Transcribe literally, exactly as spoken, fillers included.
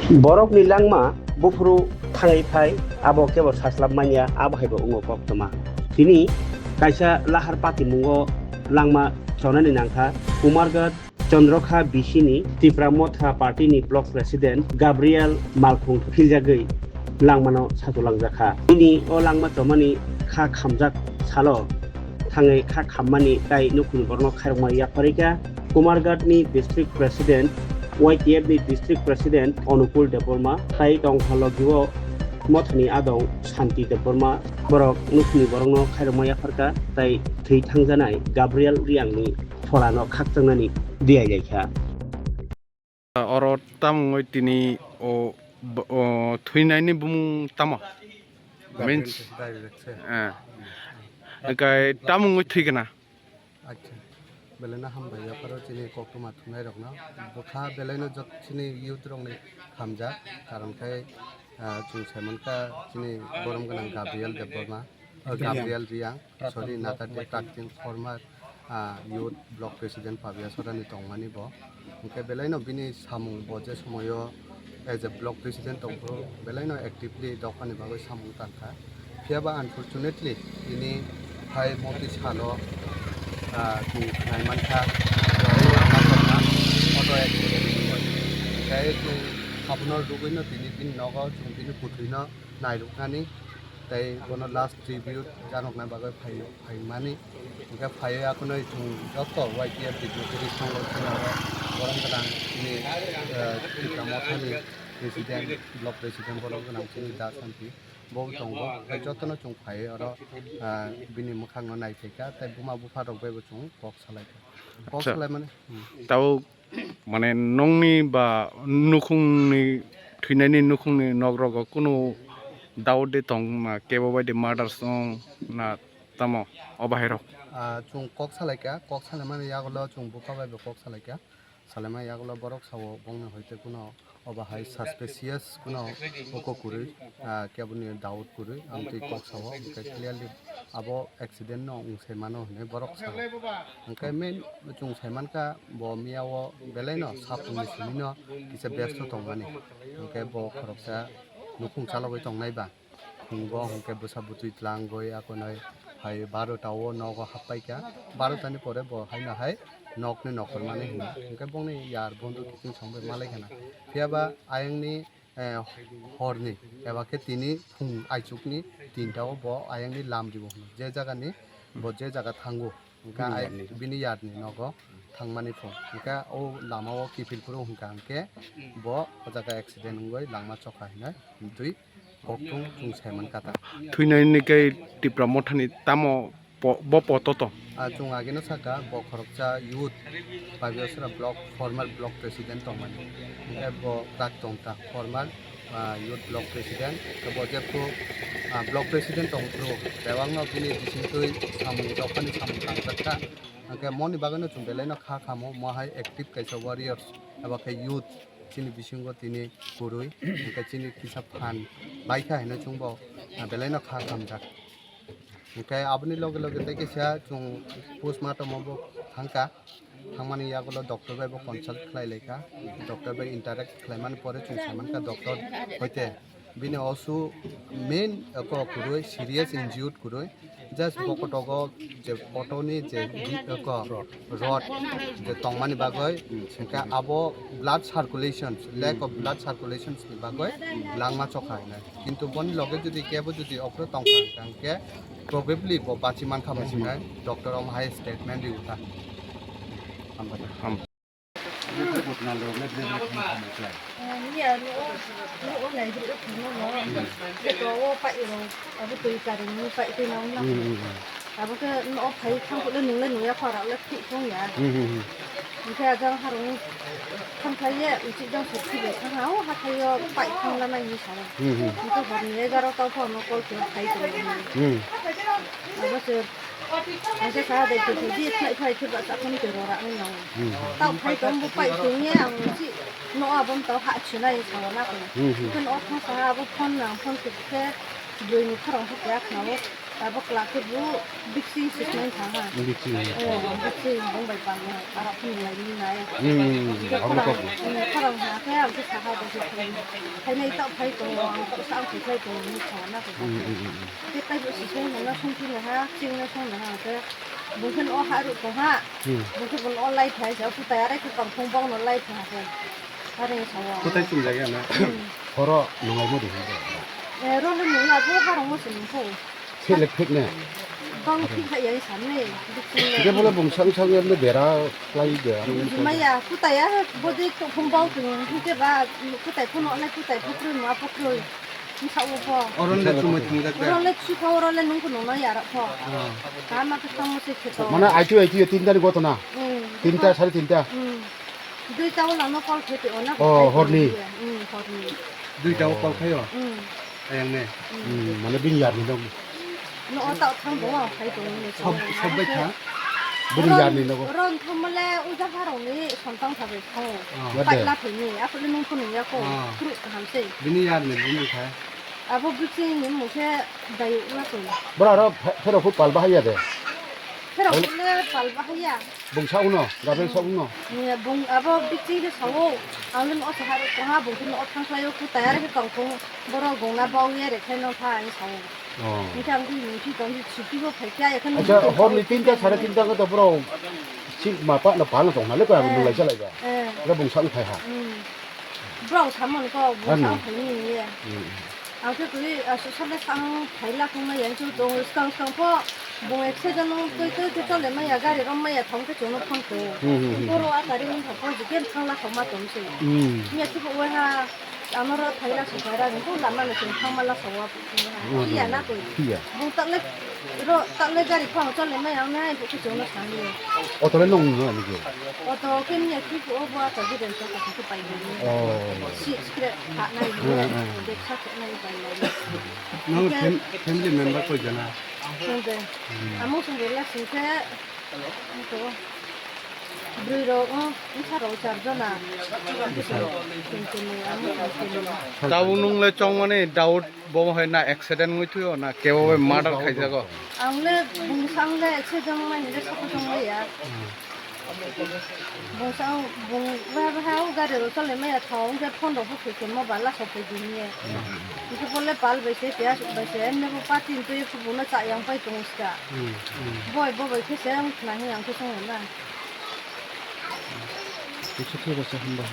Borokni langma buphuru thangwi phai, abo kebo saslap manya, abo hai bo wngo koktwma. Tini kaisa lahar patimungo langma chonani nangkha Kumarghat Chandrakha bisini Tipra Motha Party ni Block President Gabriel Malkhung philjagwi langmano sachulangjak kha. Bini o langma chomani kha khamjak salo thangwi kha khammani tai nukhungni borokno khairokma yapharwi kha. Kumarghat ni District President, Y T F ni District President Onukul Debbarma tai tongkha logio mothani adong Santi Debbarma. Borok nukhungni borokno khairokma yapharkha tai thwi thangjanai Gabriel Riangni pholano khakchangnani diailaikha. Oro tamungwi tini o, o thwinaini bumung tamo? Means, Gabriel se. Eh. Hwnkhe tamungwi thwikha na? Acha. Belai no hambai yapharo chini koktwma thwngnairokno. Bwkha belai no jot chini youth rokni hamjak. Karon khe, ah, chwng saimankha chini borom gwnang Gabriel Debbarma, oh, Gabriel Riang, sorry, Nagarjee Praktin, former, ah, youth block president Pabiasorani tongmani bo. Hwnkhe belai no bini samung bo je somoyo as a block president tongphuru belai no actively dophani bagwi samung tangkha. Phiya ba unfortunately tini hai moti salo, ah, chwng khwnai mankha, auto accident wngwi. Tei chwng abono rwgwino tini bini nogo chwng bini kwthwino nairwknani tei bono last tribute janokna bagwi phai, phaimani. Hwnkhe phaiwi akhunoi chwng joto Y T F dignitaries tongo, chini oro borom gwnang chini, eh, Tipra Mothani president, block president borom gwnang chini Da Santi bo tongo. Hwnkhe jotono chwng phaiwi oro, eh, bini mwkhangno naiphaikha tei buma bupha rok bai bo chwng kok salaikha. Kok Acha. Salaimani, hmm. Tabuk Mane nokni ba nukhungni, thwinaini nukhungni nokrogo kunu doubt de tongma kebo bai de murders wng na tamo o bahairok? Ah, chwng kok salaikha, kok salaimani yagulo chwng bupha bai bo kok salaikha. Salaimani yagulo borok sao bongni hoite kuno o bahai suspicious kuno oko kwrwi, ah, keboni doubt kwrwi, amtwi kok sao, hwnkhe clearly abo accident no wng se mano hinwi borok sao. Hwnkhe main chwng sai mankha bo miya o belai no saphangni simi no kisa besto tongmani. Hwnkhe bo khoroksa nukhung chalogwi tongnai ba. Bo hwnkhe bwsa bwtwi tlangwi akonoi hai barota o nogo happaikha. Barota ni pore bo haino hai nokni nokhormani hino. Hwnkhe bongni yar bondhu kiting songbai malai khana. Phiya ba ayangni eh, horni eba khe tini phung aichukni tinta o bo ayangni lam ribo hwnwi. Je jagani bo je jaga thango, hwnkhe bini ai-, yarni. Bini yarni nogo thangmani phung. Hwnkhe o lama o kiphil phuru hwnkha hwnkhe bo o jaga accident wngwi langma chokha hinwi twi kokthung chwng sai mankha ta. Thwinaini khe Tipra Mothani tamo Po-, bo poto to. Ah, chwng ageno saka, bo khoroksa youth, Pabiasora block, former block president tongmani. Hwnkhe bo praktong ta, former, ah, youth block president. Hwnkhe bo jephu, ah, block president tong phuru, bebakno bini bisingtwi samung, dophani samung tangjak kha. Hwnkhe moni bagwino chwng belai no kha khamo, mo hai active kaisa warriors, abo khe youth, chini bisingo tini kwrwi, hwnkhe chini kisa phan bai kha hinwi chwngbo, ah, belai no kha khamjak. Hwnkhe aboni loge loge tei kisa chwng postmortem o bo thangkha, thangmani yagulo doctor bai bo consult khlai laikha, doctor bai interact khlaimani pore chwng sai mankha doctor hoite bini osu main eko kwrwi serious injured kwrwi, just bo kotogo je poto ni je di-, eko rod je tongmani bagwi, hwnkhe abo blood circulation, lack of blood circulation ni bagwi langma chokha hinai. Kintu boni loge jodi kebo jodi okro tongkha hwnkha hwnkhe probably bo bachi mankha hinai doctor omo hai statement riwkha. Ham. Abo twi karwi pai twi nang. Abo khe no phai thang kule nung le nung ya, khora le thik thung ya. Hwnkhe ajang harung thang khlai ye, uchi jang sok thik thang ha, o hathai yo pai thang la nai ni sa. Hwnkhe hor ni egaroh ta o phone call khe phai tong. Abo se, abo se sa de khe di phai phai khe ba sa phone khe rora nang. Ta phai tong bo pai tong ye, ang uchi no abo ta ha chunai sa na ko. Hwnkhe no thang sa abo phone nang phone khe khe bwrwi ni khorang khe ya khna o. Abo kla khe bo bikchi sismai tha ha. Bikchi. Eh, bikchi bong bai pang ha. Ara phun lai ni nai. Hmm, abo kok. Khorang ha khe ang khe saha de khe. Khai nai ta phai to, ang to sa ang khai to ni sa na to. Hmm, hmm, hmm, hmm. Te kai bo sismai na sung ki na ha, ching na sung na ha te. Bo khe o ha ru to ha. Hmm. Bo khe bo o lai thai sa, ku ta ara khe kang phung bong no lai tha ha. Are sa wa. Kutai chung jaga na. Hmm. Horo nungai mo di. Eh, ro le nungai bo ha rong mo se nung ko. Selek thik ne. Bang thik hai yang san ne. Bikchi ne. Khe bole bung sang sang ne bera klai de. Maya, kutai ya, bodi to phung bau tu, hingke ba, kutai phun onai, kutai phukrui, ma phukrui. Misa wo pho. Oron le chumai thang jak de. Oron le chu pho, oron le nung ko nung ya ra pho. Ah. Kama ke tang mo se khe to. Mane, ai chu, ai chu, tin tari goto na. Hmm. Tinta, sare tinta. Hmm. Duita o lama call khe te ona. Oh, horni. Hmm, horni. Duita o call khayo? Hmm. Ayang ne? Hmm, mane bini yarni dong. No, o ta thang bo, khai to ni. Sob, sob bai kha? Bini yarni nogo. Ron thang male uja harong ni sontang tha bai kho. Ah. Pai la thini, apo le nung phunu ya ko. Ah. Kru kaham se. Bini yarni bini kha. Abo bikchi ni mo se dai la ko. Bra ro, phero khu pal bahaya de. Phero khu le pal bahaya. Bung sa uno, gaben sa uno. Ni bung abo bikchi de sao. Ang le no sa haro ko ha bung no thang khlayo ku tayar ke kang kong. Borok gongna bau ye re khe no pha ang sao. Oh. Hingke ang twi nungsi tong si chuti bo phai kya, ekhe nungsi tong. Acha, hor ni tinta, sare tinta ko to bro. Si ma pa na pa na tong na le ko ang mulai sa lai ba. Eh. Ga bung sa u phai ha. Hmm. Bro samon ko bung sa u phai ni ye. Hmm. Ang khe twi, ah, sosole sang phai la khong na yang chu tong skang skang pho. Bung ek se jan nung twi twi twi chale ma ya gari rom ma ya thong khe chungno phone ko. Hmm, hmm, hmm. Boro a gari nung thong ko je gen thang la khong ma tong se. Hmm. Ni ya chu ko ha. Amoro thaila sokhaira ni ko lama no chwng thangma la sawa. Hmm. Iya na ko. Iya. Bung takle ro takle gari phang chole mai ang nai ko chwng no thang ni. Auto le nong no ani ke. Auto ke ni ki ko bo ta giden to ko ko pai ni. Oh. Si skre pha nai ni. Hmm, hmm. Dek sa ko nai pai nai. Nang fam-, family member ko jana. Sungde. Hmm. Amo sungde la sungde. Ito. Bwrwi rok, oh, bwsa rok char jona. Tini, tini, amo tini, tini. Tabuk nung le chongmani doubt bo hai na accident wngwi thwio na kebo bai murder khaijago? Ang le bungsa ang le accident wngmani le sabo chongmaya. Bungsa ang bung ba ba ha gari rok chole maya thong je phone rok bo khwlai ma bala sok phai di hinye. Hingke bo le pal bai se keha bai se emne bo party twi kubun no cha yang pai tongo ska. Hmm, hmm. Boi bo bai khe se ang khna hi ang khe song na. Kisa khe rasa hamba.